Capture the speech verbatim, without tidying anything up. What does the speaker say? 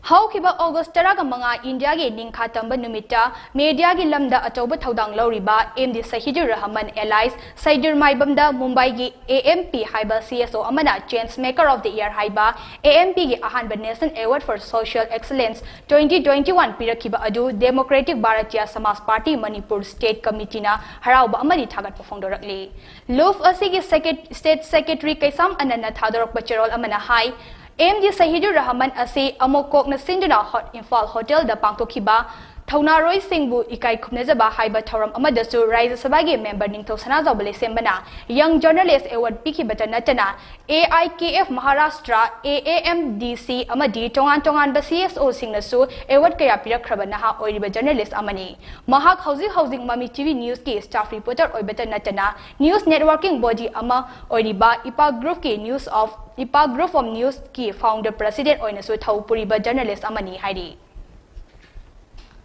ꯍꯧꯈꯤꯕ ꯑꯣꯒꯁ ꯇꯔꯥꯒ ꯃꯉꯥ, ꯏꯟꯗꯤꯌꯥꯒꯤ ꯅꯤꯡꯈꯥ ꯇꯝꯕ ꯅꯨꯃꯤꯠꯇ ꯃꯦꯗꯤꯌꯥꯒꯤ ꯂꯝꯗ ꯑꯆꯧꯕ ꯊꯧꯗꯥꯡ ꯂꯧꯔꯤꯕ M D Sahidur Rahman alias Sahidur ꯃꯥꯏꯕꯝꯗ ꯃꯨꯝꯕꯥꯏꯒꯤ ꯑꯦ ꯑꯦꯝ ꯄꯤ ꯍꯥꯏꯕ ꯁꯤ ꯑꯦꯁ ꯑꯣ ꯑꯃꯅ Change Maker of the Year ꯍꯥꯏꯕ ꯑꯦ ꯑꯦꯝ ꯄꯤꯒꯤ ꯑꯍꯥꯟꯕ National Award for Social Excellence twenty twenty-one ꯄꯤꯔꯛꯈꯤꯕ ꯑꯗꯨ Democratic Bharatiya Samaj Party Manipur State Committeeꯅ ꯍꯔꯥꯎꯕ ꯑꯃꯗꯤ ꯊꯥꯒꯠꯄ ꯐꯣꯡꯗꯣꯔꯛꯂꯤ꯫ ꯂꯨꯐ ꯑꯁꯤꯒꯤ ꯁꯦꯀ꯭ꯔꯦ-, State Secretary ꯀꯩꯁꯥꯝ ꯑꯅꯟꯅ ꯊꯥꯗꯣꯔꯛꯄ ꯆꯦꯔꯣꯜ ꯑꯃꯅ ꯍꯥꯏ, ꯑꯦꯝ ꯗꯤ ꯁꯍꯤꯗꯨꯔ ꯔꯍꯃꯟ ꯑꯁꯤ ꯑꯃꯣꯀꯣꯛꯅ ꯁꯤꯟꯗꯨꯅ ꯍꯣ-, ꯏꯝꯐꯥꯜ ꯍꯣꯇꯦꯜꯗ ꯄꯥꯡꯊꯣꯛꯈꯤꯕ ꯊꯧꯅꯥꯔꯣꯏꯁꯤꯡꯕꯨ ꯏꯀꯥꯏ ꯈꯨꯝꯅꯖꯕ ꯍꯥꯏꯕ ꯊꯧꯔꯝ ꯑꯃꯗꯁꯨ ꯔꯥꯖ꯭ꯌ ꯁꯚꯥꯒꯤ ꯃꯦꯝꯕꯔ ꯅꯤꯡꯊꯧ ꯁꯅꯥꯖꯥꯎꯕ ꯂꯩꯁꯦꯝꯕꯅ Young Journalist Award ꯄꯤꯈꯤꯕꯇ ꯅꯠꯇꯅ, A I K F Maharashtra, A A M D ꯁꯤ ꯑꯃꯗꯤ ꯇꯣꯉꯥꯟ ꯇꯣꯉꯥꯟꯕ ꯁꯤ ꯑꯦꯁ ꯑꯣꯁꯤꯡꯅꯁꯨ award ꯀꯌꯥ ꯄꯤꯔꯛꯈ꯭ꯔꯕ ꯅꯍꯥ ꯑꯣꯏꯔꯤꯕ journalist ꯑꯃꯅꯤ꯫ ꯃꯍꯥꯛ ꯍꯧꯖꯤꯛ ꯍꯧꯖꯤꯛ ꯃꯃꯤ ꯇꯤ ꯚꯤ Newsꯀꯤ staff reporter ꯑꯣꯏꯕꯇ ꯅꯠꯇꯅ, news networking body ꯑꯃ ꯑꯣꯏꯔꯤꯕ ꯏꯄꯥ Groupꯀꯤ News of, ꯏꯄꯥ Group of Newsꯀꯤ founder president ꯑꯣꯏꯅꯁꯨ ꯊꯧ ꯄꯨꯔꯤꯕ journalist ꯑꯃꯅꯤ ꯍꯥꯏꯔꯤ꯫